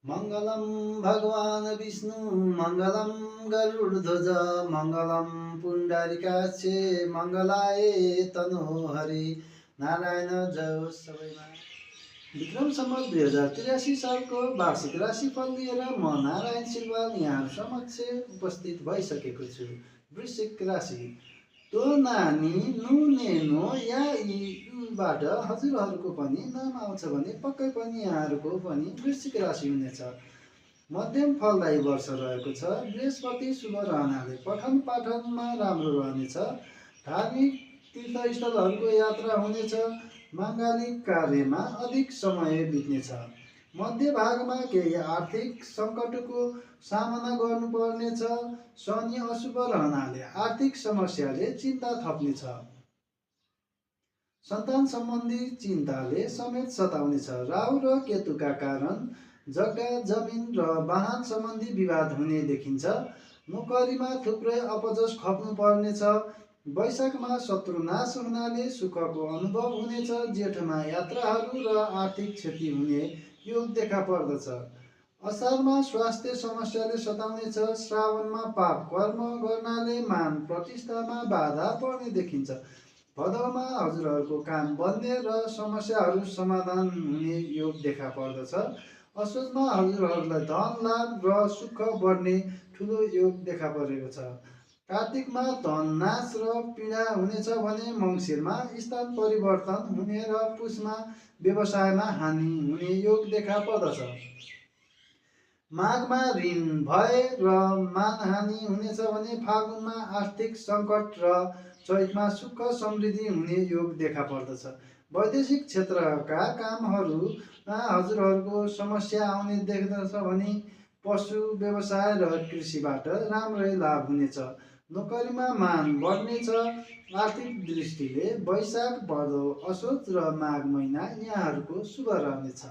मङ्गलं भगवान् विष्णु मङ्गलं गरुडध्वज मङ्गलं पुण्डरीकाक्षे मङ्गलाय तनोहरि नारायण जय होस् सबैमा। विक्रम सम्वत 2083 सालको वार्षिक राशिफल लिएर म नारायण सिलवाल यहाँ समक्ष उपस्थित भइसकेको छु। वृश्चिक राशि तो नानी नुनेनो या बाट हजुरहरूको पनि नाम आउँछ भने पक्कै पनि यहाँहरूको पनि वृश्चिक राशि हुनेछ। मध्यम फलदायी वर्ष रहेको छ। बृहस्पति शुभ रहनाले पठन पाठनमा राम्रो रहनेछ। धार्मिक तीर्थस्थलहरूको यात्रा हुनेछ। माङ्गलिक कार्यमा अधिक समय बित्नेछ। मध्य भागमा केही आर्थिक सङ्कटको सामना गर्नुपर्नेछ। शनि अशुभ रहनाले आर्थिक समस्याले चिन्ता थप्नेछ। सन्तान सम्बन्धी चिन्ताले समेत सताउनेछ। राहु र केतुका कारण जग्गा जमिन र वाहन सम्बन्धी विवाद हुने देखिन्छ। नोकरीमा थुप्रै अपजस खप्नु पर्नेछ। वैशाखमा शत्रुनाश हुनाले सुखको अनुभव हुनेछ। जेठमा यात्राहरू र आर्थिक क्षति हुने योग देखा पर्दछ। असारमा स्वास्थ्य समस्याले सताउनेछ। श्रावणमा पाप कर्म गर्नाले मान प्रतिष्ठामा बाधा पर्ने देखिन्छ। भदौमा हजुरहरूको काम बन्ने र समस्याहरू समाधान हुने योग देखा पर्दछ। असोजमा हजुरहरूलाई धन लाभ र सुख बढ्ने ठुलो योग देखा परेको छ। कार्तिकमा धन नाश र पीडा हुनेछ भने मङ्सिरमा स्थान परिवर्तन हुने र पुसमा व्यवसायमा हानि हुने योग देखा पर्दछ। माघमा ऋण भय र मानहानि हुनेछ भने फागुनमा आर्थिक सङ्कट र चैतमा सुख समृद्धि हुने योग देखा पर्दछ। वैदेशिक क्षेत्रका कामहरूमा हजुरहरूको समस्या आउने देख्दछ भने पशु व्यवसाय र कृषिबाट राम्रै लाभ हुनेछ। नोकरीमा मान बढ्नेछ। आर्थिक दृष्टिले वैशाख भदौ असोज र माघ महिना यहाँहरूको शुभ रहनेछ।